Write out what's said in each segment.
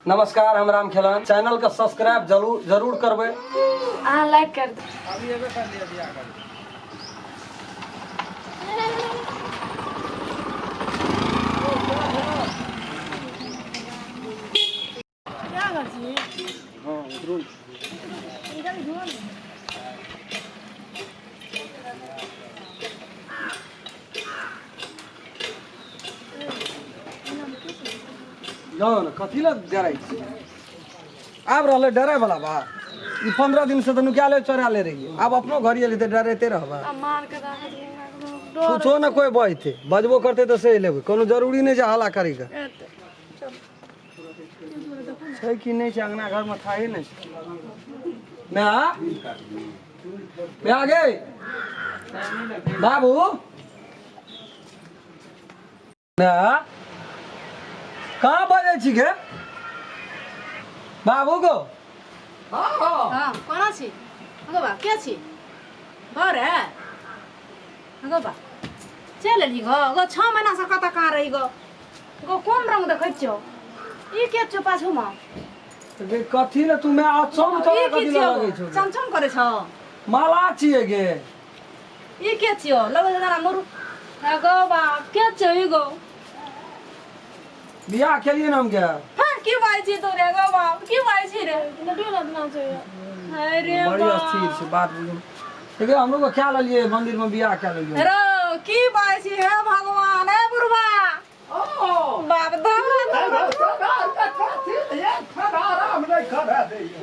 नमस्कार, हम राम खेलन। चैनल के सब्सक्राइब जरूर जरूर करबै। अहाँ लाइक कर दू। अभी एबे कर लिया बियाह कर। हाँ, उतरू। जाओ ने, कथी लए डराइ छी? आब रहलै डराय वाला बात? ई 15 दिन से तऽ नुकाले चोराले रहियै, आब अपनो घर एली तऽ डराइते रहबै? आ मार के राखत डर। कुछो ने कोइ बजतै, बजबो करतै तऽ सही लेबै, कोनो जरूरी नहि छै हल्ला करैके। एतै चल। छै कि नहि छै अंगना घरमे थाहे नहि छै। माय, माय गे, बाबू, माय, कहाँ बजै छी गे? बाबू गो। हाँ, कोना छी गो बा? के छी बर है गो बा? चलि एलही गो? गो 6 महीना से कतऽ कहाँ रही गो? गो कोन रंग देखै छियौ? ई के छौ पाछूमे? गे, कथी ले तू माय अचम ई तोरा की कथी ले छियौ? लगै छौ गे? चमचम करै छौ। माला छियै गे। ई के छियौ? लगै छै जेना मुरु गो बाप के छौ ई गो? बियाह केलियै ने हम गे। हाँ, की बाजै छी तू रे गो बाप? की बाजै छी रे? लड्डू लड्डू चाहिए। अरे बड़ी अस्थिर छै बात बुझू। देखियौ, हमरो के क्या लेलियै मंदिर में बियाह क्या लेलियै। रो की बाजै छी? हे भगवान, हे बुढ़वा बाप,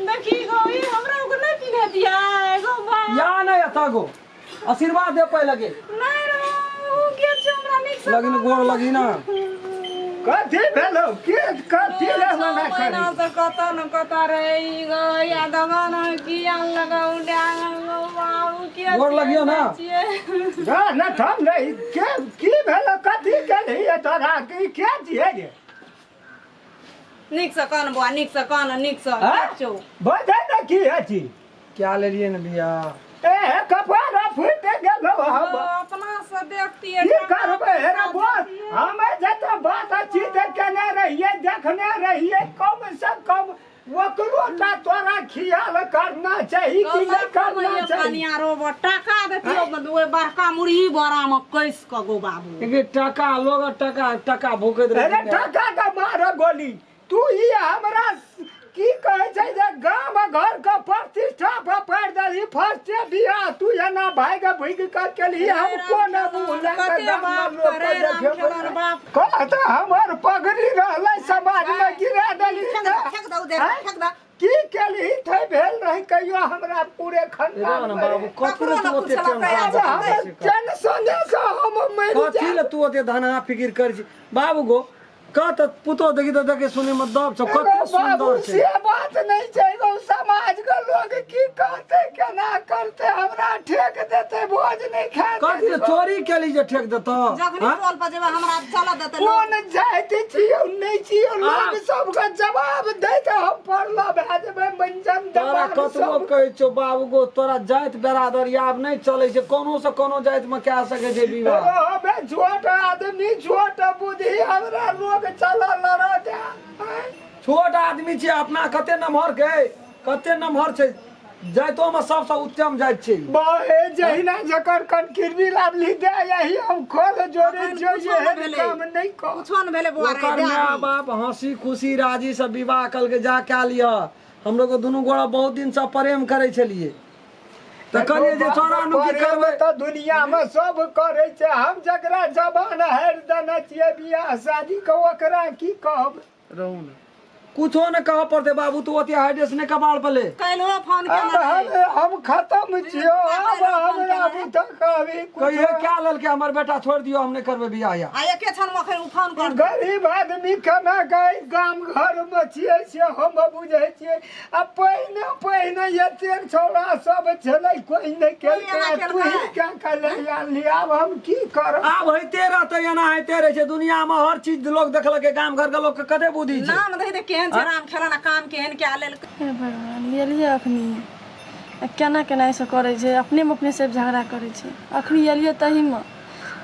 देखी गो, ई हमरा ओकर नहि पिन्हे दिया गो बाप। या नहीं एतऽ गो, आशीर्वाद दे पहिले गे। नहि रो, उ के छै? हमरा नीक से लगिन गोर लगी ना। कथी भेलो? के कथी रे मना करी? महीना से कतऽ न कतऽ रही गो, या दवा न की लगा उड़ा गो बाबू के। गोर लगियो ना। छियै। जा न थम नहीं के की भेलो? कथी केलही तोरा? की के छियै रे? नीक से कान बौआ, नीक से कान, नीक से। हाँ? छौ बजै न की अछि? क्या लेलियै ने बियाह? ए कपार फूट गेलो हम। अपना से देखतियै। की करबै रे बोल? हमे जते बात अछि केने रहियै, देखने रहियै, कम से कम ओकरो टा तोरा ख्याल करना चाही कि नहि करना चाही? कनिया रो टाका देतियो ओहि बड़का मुरही बोरा में कस कऽ गो बाबू। गे, टका लोग टका टका भूकैत अरे रहै। टका के मार गोली। तू ई हमरा की कहै छै जे गाम घर के प्रतिष्ठा पर पारि देलही। फर्स्टे बियाह तू एना भागि भुगि कऽ केलही, हम कोन मुँह लए कऽ कते गाममे बाप लोकके करे राम देखेबै? खेलन बाप। कह तऽ, हमर पगड़ी रहलै समाजमे, गिरा देलही। फेंक दे, फेंक दे उधर। आँय? फेंक दे। की केलही थे भेल रही कहियो हमरा पूरे रे खानदान ने मे बाबू, कथी ले ककरो तू न ओते पुछलकै। टेंशन आब करै हम छी? टेंशने से हम मरि कथी जायब। ले तू ओते धनहा फिकिर करै छी बाबू गो? कह तऽ, पुतोह देखी तऽ, देखे सुने में दब छौ, कते बाबू सुंदर छै। से बात नहीं छै गो, समाज के लोग की कहते, केना करते, हमरा ठेक देते, भोज नहीं खा। कथी ले चोरी केली जे ठेक देतौ? जखनी हाँ? टोल पर जेबै, हमरा चलऽ देतै लोग। कोन जाति छियौ, नहीं छियौ, लोग सबके जवाब दैत हम पड़ला भए जेबै मंचन। तोरा कतबो कहै छौ बाबू गो, तोरा जाति बेरादरी आब नहि चलै छै। कोनो से कोनो जाति में कए सकै छै विवाह। हमे छोट आदमी, छोट बुद्धि, हमरा लोग चल लड़ दे। छोट आदमी छै, अपना कते नमहर के, कते नमहर छै। जाइतो में सबसँ उत्तम जाति छै। बाहे जहिना जकर कनकिरनी लाबली दे, यही हम खोल जोड़े अखन जो कुछो नहि ये भेलै। काम नहीं कर। कुछो नहि भेलै बौआ रे। ओकर दे माय आदमी। बाप हंसी खुशी राजी से विवाह कलके, जा कए लिह। हमलोग के दुनू गोरा बहुत दिन से प्रेम करै छलियै तऽ कहलियै जे चोरा नुकी प्रेम करबै। तऽ दुनिया में सब करै छै। हम जकरा जबान हारि देने छियै बियाह शादी के, ओकरा की कहब? रहू ने, कुछो ने कहऽ पड़तै बाबू, तू ओते हाइडेस नहि कबाड़ पर ले। काल्हिओ फोन आब केने रहै। हम खत्म छियौ, आब हमरा बुते कहबी कहियो कुछो। क्या लेलकै, हमर बेटा छोड़ि दियौ, हम नहि करबै बियाह या। आ एके क्षण मे अखन ओ फोन कर देलकै। गरीब आदमी केना के गाम घर में छियै से हम बुझै छियै। आ पहिने पहिने एतेक छौड़ा सब छलै, कोइ नहि केलकै, एना तू ही केलकै? क्या केले आनली? आब हम की करब? आब होइते रहतै, एना होइते रहै छै दुनिया में। हर चीज लोग देखलकै, गाम घर के लोग के कते बुद्धि छै। नाम दही तऽ केहन छै राम खेलन, काम केहन कए लेलकै। हे भगवान, एलियै अखनी आ केना केना ईसब करै छै? अपनेमे अपने सब झगड़ा करै छै। अखनी एलियै तहीमे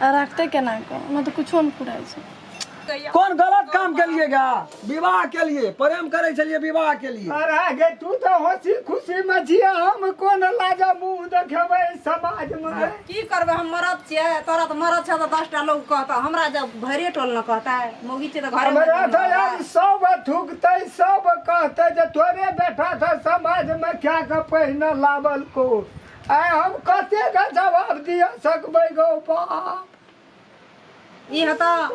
आ राखतै केना कऽ? हमरा तऽ कुछो नहि फुराइ छै। कोन गलत काम के लिए गा विवाह के लिए प्रेम करे छलिए विवाह के लिए। अरे गे तू तो हंसी खुशी में छियै, हम कोन लाजा मुंह देखेबै समाज में? की करबै, हम मरद छियै, तोरा तऽ मरद छै तऽ 10टा लोग कहता, हमरा जब भरे टोल न कहता, मौगी छियै तऽ घरे में हमरा तऽ यार सब थूकतै, सब कहतै जे तोरे बेटा तऽ समाज में क्या के पहिने लावल को। आइ हम कते के जवाब दिअ सकबै गौ बाप? ई हेतऽ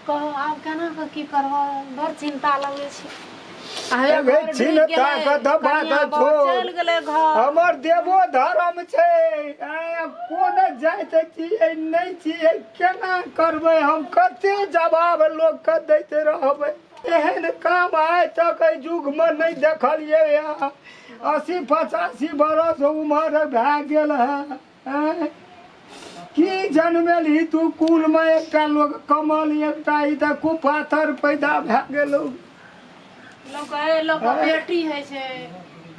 कहू आब केना कऽ की करबै, बड़ चिन्ता लगै छै। आ हे ए गै, घर डूबि चिन्ता गेलै, के तऽ बात कनिया बहू छोड़। चलि गेलै घर। हमर देवो धर्म छै, आइ कोन जाइत छियै नहि छियै, केना करबै हम? कते जवाब लोकके दैत रहबै? एहन काम आइ तक एहि युगमे नहि देखलियै हँ। 80-85 बरस उमर भए गेल है। आँय? की जनमेलही तू कुलमे? एकटा लोक कमल, एकटा ई तऽ कुपाथर पैदा भए गेलौ। लोक कहै लोक बेटी होइ छै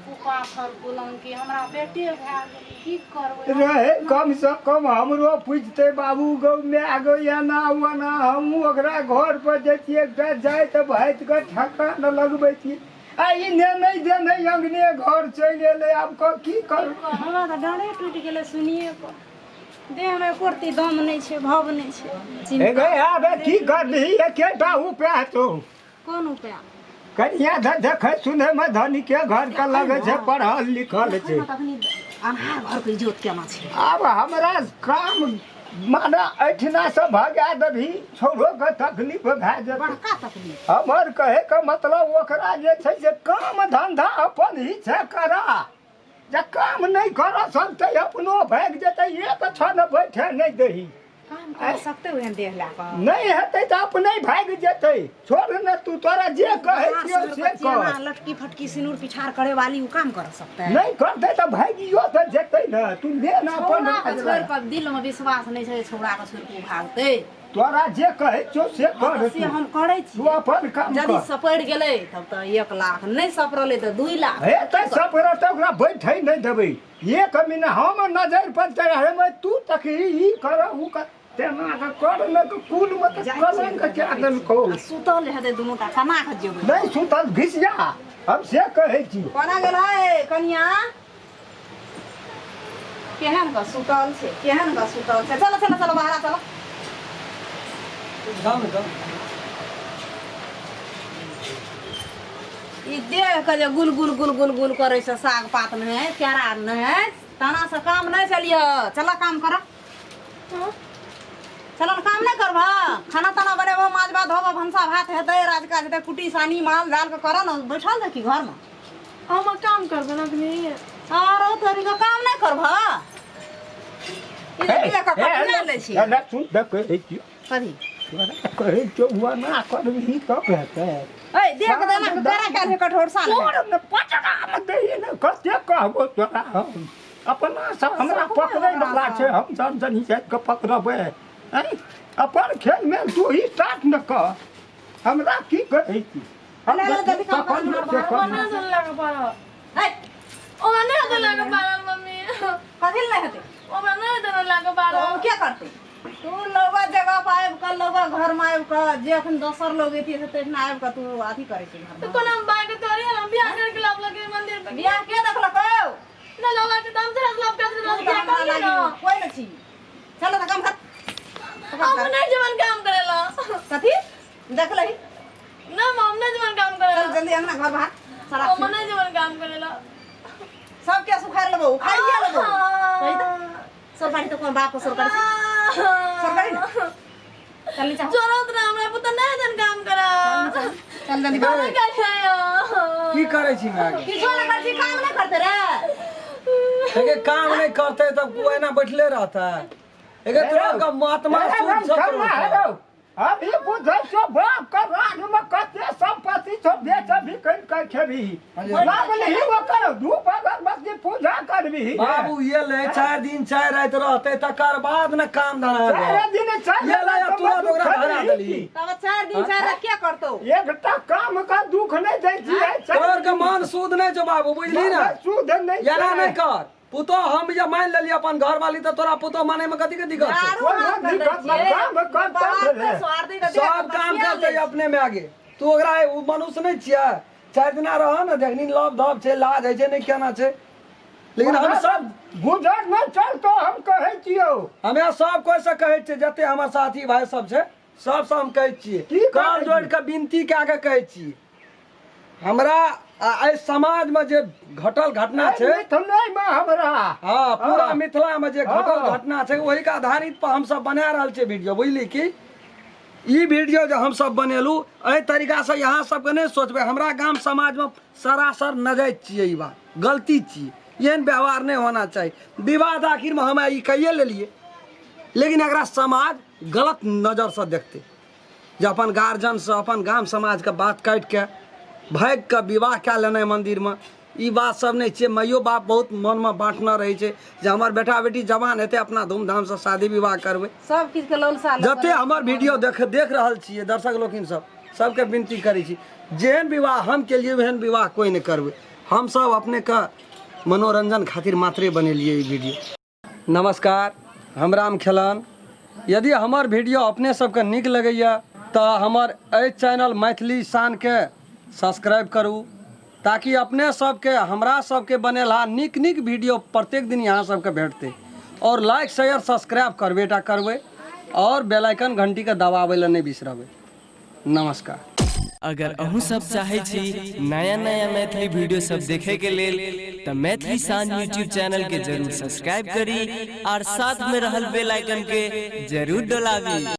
कुपाथर कुलंकी, हमरा बेटे भए गेल, की करबै? रहे कम से कम हमरो पूछते बाबू गौ माय गौ एना ओना, हमहूँ ओकरा घर पर जैतियै, एकटा जाइत भाइत के ठेकान लगबै छियै। आ ई ने नहि देने अंगने घर चलि एलै, आब कह की कर? हमरा तऽ डरे टूटि गेलै सुनिए कऽ, देहमे एको रत्ती दम नहि छै, भाव नहि छै। हे गै, आब की करबिही? एकेटा उपाय छौ। कोन उपाय? कनिया देखै सुनै मे धनिके घर के लगै छै, पढ़ल लिखल छै। तखनी अन्हार घरके इजोत केना छै? आब हमरा काम माने एहिठिना से भगा देबही, छौड़ो के तकलीफ भए जेतै। बड़का तकलीफ। हमर कहै के मतलब ओकरा जे छै से काम धंधा अपन ही छै करा, जे काम नहि करऽ सकतै अपनो भागि जेतै, एक क्षण बैठे नहि दही। काम कर सकते ओहन देह लए कऽ नहि हेतै तऽ अपने भागि जेतै। छोड़ ने तू, तोरा जे कहै छियौ से कर। लटकी फटकी सिनूर पिछाड़ करे वाली उ काम कर सकते है? नहि करतै तऽ भागियो तऽ जेतै ने। तू ले ने अपन छौड़ा के छोड़ि कऽ दिल में विश्वास नहि छै, छौड़ा के छोड़ि कऽ उ भागतै? तोरा जे कहै छियौ से कर। से हम करै छी। तू अपन काम यदि कर। सपरि गेलै तब तऽ 1 लाख, नहि सपरलै तऽ 2 लाख। हे तऽ सपरतै, ओकरा बैठै नहि देबै एक मिनट। हम नजर पर चढ़ेबै, तू तकही ई कर उ कर, तेना के कर ने के कुल में तऽ कलंक कए देलकौ। आ सुतल हेतै दुनू टा, केना कऽ जेबै? नहि सुतल, घिस जा, हम से कहै छी। कोना गेल है कनिया? केहन कऽ सुतल छै, केहन कऽ सुतल छै। चलो चलो चलो, बाहर चलो। जाउ ने जाउ। ई देह के जे गुल गुल गुल गुल गुल करै छै, साग पात नहि है, केरा नहि है, तना से काम नहि चलिय। चल काम कर, चल ने, काम नहि करबह? खाना ताना बनेबह, माछ भात धोबह, भनसा भात हेतै, राजकाज हेतै, कुटी सानी माल जाल के कर ने। बैठल देखी घरमे। हम काम करबै ने अखनी। आरो तोरी के काम नहि करबह? ई जे देह के कटिया लै छी। हे, सुन तऽ कहै छियौ। कथी? तोरा कहै छियौ ओना करबिही तब हेतै। ऐ देह के देना के करा काल्हि कठोर सा। तोर ने पचरा मे दही ने, कते कहबो तोरा हम? अपना से हमरा पकड़ै वाला छै? हम जन जनी जाति के पकड़बै? आँय? अपन खेल में तू ही स्टार्ट न कर, हमरा की कहै छी? हम ले, ले, जल्दी काम कर, पकड़ हमरा से कर। नहि देने लागे पारल। ऐ ओकरा नहि देने लागे पारल मम्मी। कथी लए हेतै? ओकरा नहि देने लागे पारल। तो के करतै? तू लोगो जगह पर आबि कऽ, लोगो घर में आबि कऽ, जे अखन दोसर लोग एती से तहिना आबि कऽ तू अथी करै छी घर तऽ में? कोना हम बाइक तोरी हम बियाह करके लाभ लगे मंदिर पे। बियाह के देखलकौ? नहि लगा के दाम से लाभ कर तू दे। तऽ हमरा लागी कोइ नहि छी। चलो तऽ काम कर। हम नहि जीवन काम करेला। कथी देख लही? ना, हम नहि जीवन काम चल करेला। जल्दी अंगना घर बाहर सारा। हम नहि जीवन काम करेला। सबके सुखाड़ लेबो, उखाड़िए लेबो। सही तऽ सरकारी तऽ कोन बाप के सरकारी छै? सरकारी ने चल नीचा हो। जरूरत ना हमरा पुता नहि जन काम करा। चल जल्दी बाहर। क्या छै? की करै छी माय गे? किछो नहि करै छी, काम नहि करते रे। एके काम नहि करतै तब ओ एना बैठले रहतै? एके तोरा के महात्मा शुद्ध छौ तोरो के। अभी बुझै छौ बाप के राज में कते संपत्ति छौ, बेचबही कनि कऽ खेबही, लागलही ओकर धूप अगरबत्ती पूजा करबही। बाबू ये ले 4 दिन 4 राति रहतै तकर बाद ने काम धंधा 4 दिन 4 ये ले राति तुरंत ओकरा खेबही धरा की? देलही। तब 4 दिन 4 रात के करतौ? एकटा काम का दुख नहि दै छियै। तोहर के मन शुद्ध नहि छौ बाबू, बुझली ने? शुद्ध नहि एना छै। नहि कर। पुतोह हम जे मानि लेलियै अपन घरवाली तऽ तोरा पुतोह मानै मे कथी के दिक्कत छै? दारू हाथ कोइ कर दै दिक्कत छियै। नहि, काम करतै बाहर रे। सोहार्दी तऽ देह सब के काम बसिया करतै लै छै। अपने में आगे। तू ओकरा ओ मनुष्य नहि छियै? 4 दिना रह ने, देखनी लव धव छै, लाज होइ छै, नहि केना छै। लेकिन हम सब गुजर नहि चलतो, हम कहै छियौ। हमे सब कोइ से कहै छियै, जते हमर साथी भाई सब छै सबसँ हम कहै छियै, की कहै कान जोड़ि कऽ विनती कए कऽ कहै छियै, हमरा एहि समाजमे जे घटल घटना छै मिथिलेमे हमरा, हाँ, पूरा मिथिलामे जे घटल घटना छै ओहिके आधारित पर हमसब बना रहल छियै वीडियो, बुझली कि? ई वीडियो जे हमसब बनेलहुँ एहि तरीकासँ अहाँ सबके नहि सोचबै, हमरा गाम समाजमे सरासर नजायज छियै, ई बात गलती छियै, एहन व्यवहार नहि होना चाही। विवाह तऽ आखिरमे हम ई कहिए लेलियै, लेकिन एकरा समाज गलत नजरसँ देखतै जे अपन गार्जियनसँ अपन गाम समाजके बात काटिके भागि कऽ विवाह कए लेनाइ मन्दिरमे, ई बात सब नहि छियै। माइयो बाप बहुत मनमे बाँटने रहै छै जे हमर बेटा बेटी जवान हेतै, अपना धूमधामसँ शादी विवाह करबै। सब किछु के लौलसा लऽ जते हमर वीडियो देख देख रहल छियै दर्शक लोकिन सब, सबके विनती करै छी, जेहन विवाह हम केलियै ओहन विवाह कोइ नहि करबै। हमसब अपनेके मनोरंजन खातिर मात्रे बनेलियै ई वीडियो। नमस्कार, हम राम खेलन। यदि हमर वीडियो अपने सबके नीक लगैए तऽ हमर एहि चैनल मैथिली शानके सब्सक्राइब करू, ताकि अपने सबके हमरा सबके बनेलहा नीक नीक वीडियो प्रत्येक दिन यहाँ सबके भेटतै। और लाइक शेयर सब्सक्राइब करबे टा करबै, और बेल आइकन घंटीके दबाबै लए नहि बिसरबै। नमस्कार। अगर अहूँ सब चाहे छी नया नया मैथिली वीडियो सब देखे के लेल त मैथिली शान यूट्यूब चैनल के जरूर सब्सक्राइब करी और साथ में रहल बेल आइकन के जरूर दबाबी।